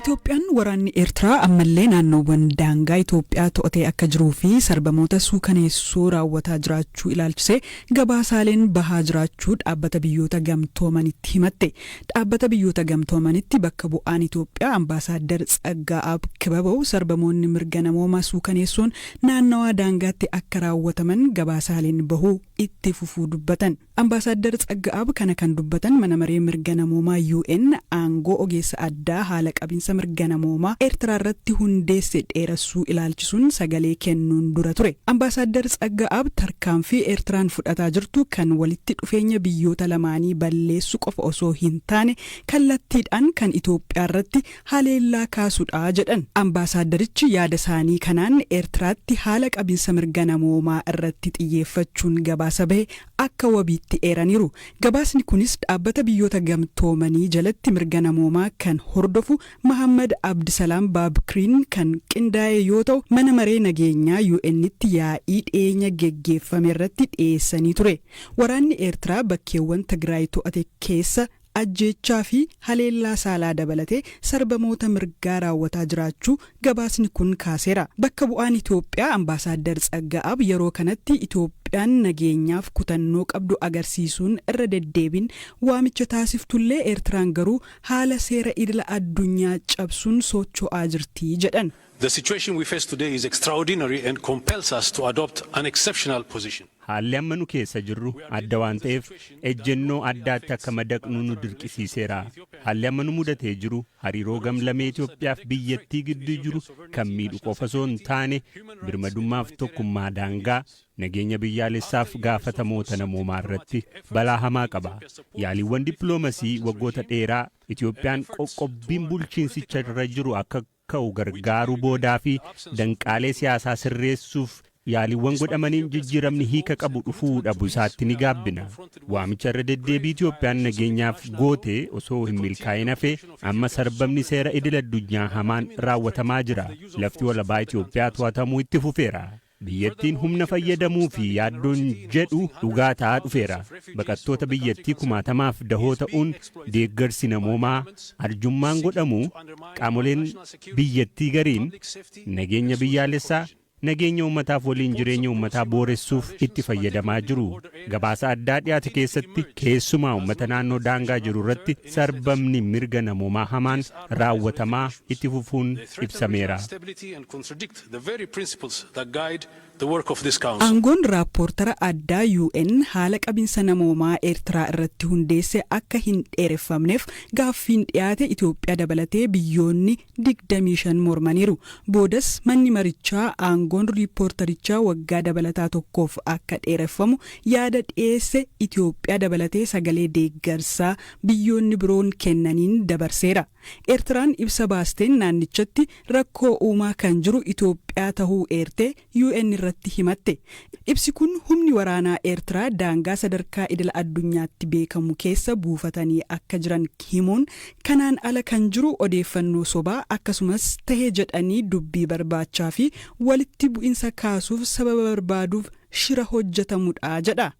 Itoophiyaan waraanni Eertiraa ammallee naannoowwan daangaa Itoophiyaa to'atee akka jiruu fi sarbamoota suukaneessoo raawwataa jiraachuu ilaalchisee gabaasaaleen bahaa jiraachuu Dhaabbata Biyyoota Gamtoomanitti himatte. Dhaabbata Biyyoota Gamtoomanitti bakka bu'aan Itoophiyaa Ambaasaaddar Tsaggaa'aab Kibabaw sarbamoonni mirga namoomaa suukaneessoon naannawaa daangaatti akka raawwataman gabaasaaleen bahuu itti fufuu dubbatan. Ambaasaaddar Tsagga'aab kana kan dubbatan Mana Maree Mirga Namoomaa UN aangoo ogeessa addaa haala qabinsa mirga namoomaa Eertiraarratti hundeesse dheerassuu ilaalchisuun sagalee kennuun dura ture. Ambaasaaddar Tsagga'aab tarkaanfii Eertiraan fudhataa jirtu kan walitti dhufeenya biyyoota lamaanii balleessu qofa osoo hin taane kallattiidhaan kan Itoophiyaarratti haleellaa kaasudha jedhan. Ambaasaaddarichi yaada isaanii kanaan Eertiraatti haala qabinsa mirga namoomaa irratti xiyyeeffachuun gabaasa bahe akka wabiitti eeraniiru. Gabaasni kunis Dhaabbata Biyyoota Gamtoomanii jalatti mirga namoomaa kan hordofu Mahaammad Abdisalaam Baabkiriin kan qindaa'e yoo ta'u, Mana Maree Nageenyaa UN'tti yaa'ii dhiyeenya geggeeffamerratti dhiyeessanii ture. Waraanni Eertiraa bakkeewwan Tigraay to'ate keessa ajjeechaa fi haleellaa saalaa dabalatee sarbamoota mirgaa raawwataa jiraachuu gabaasni kun kaaseera. Bakka bu'aan Itoophiyaa Ambaasaaddar Tsagga'aab yeroo kanatti Itoophiyaan nageenyaaf kutannoo qabdu agarsiisuun irra deddeebiin waamicha taasiftullee Eertiraan garuu haala seera idila addunyaa cabsuun socho'aa jirti jedhan. The situation we face today is extraordinary and compels us to adopt an exceptional position. Haalli amma nu keessa jirru adda waan ta'eef ejjennoo addaatti akka madaqnu nu dirqisiiseera. Haalli amma nu mudatee jiru hariiroo gamlamee Itoophiyaaf biyyattii gidduu jiru kan miidhu qofa osoo hin taane, birmadummaaf tokkummaa daangaa, nageenya biyyaalessaaf gaafatamoota namoomaa irratti balaa hamaa qaba. Yaaliiwwan dippiloomasii waggoota dheeraa Itoophiyaan qoqqobbiin bulchiinsicha irra jiru akka ka'u gargaaruu boodaa fi danqaalee siyaasaa sirreessuuf yaaliiwwan godhamaniin jijjiiramni hiika qabu dhufuu dhabu isaatti ni gaabbina. Waamicha irra deddeebii Itoophiyaan nageenyaaf goote osoo hin milkaa'in hafee amma sarbamni seera idil addunyaa hamaan raawwatamaa jira. Lafti walabaa Itoophiyaa to'atamuu itti fufeera. Biyyattiin humna fayyadamuu fi yaaddoon jedhu dhugaa ta'aa dhufeera. Baqattoota biyyattii kumaatamaaf dahoo ta'uun deeggarsi namoomaa arjummaan godhamu qaamoleen biyyattii gariin nageenya biyyaalessaa, nageenya uummataaf waliin jireenya uummataa booressuuf itti fayyadamaa jiru. Gabaasa addaa dhiyaate keessatti keessumaa uummata naannoo daangaa jiru irratti sarbamni mirga namoomaa hamaan raawwatamaa itti fufuun ibsameera. Aangoon raappoortara addaa UN haala qabinsa namoomaa Eertiraa irratti hundeesse akka hin dheereffamneef gaaffiin dhiyaate Itoophiyaa dabalatee biyyoonni 25 mormaniiru. Boodas manni marichaa aangoon riippoortarichaa waggaa dabalataa tokkoof akka dheereffamu yaada dhiyeesse Itoophiyaa dabalatee sagalee deeggarsaa biyyoonni biroon kennaniin dabarseera. Eertiraan ibsa baasteen naannichatti rakkoo uumaa kan jiru Itoophiyaa tahuu eertee UN irratti himatte. Ibsi kun humni waraanaa Eertiraa daangaa sadarkaa idila addunyaatti beekamu keessa buufatanii akka jiran himuun, kanaan ala kan jiru odeeffannoo sobaa akkasumas tahe jedhanii dubbii barbaachaa fi walitti bu'insa kaasuuf sababa barbaaduuf shira hojjetamudha jedha.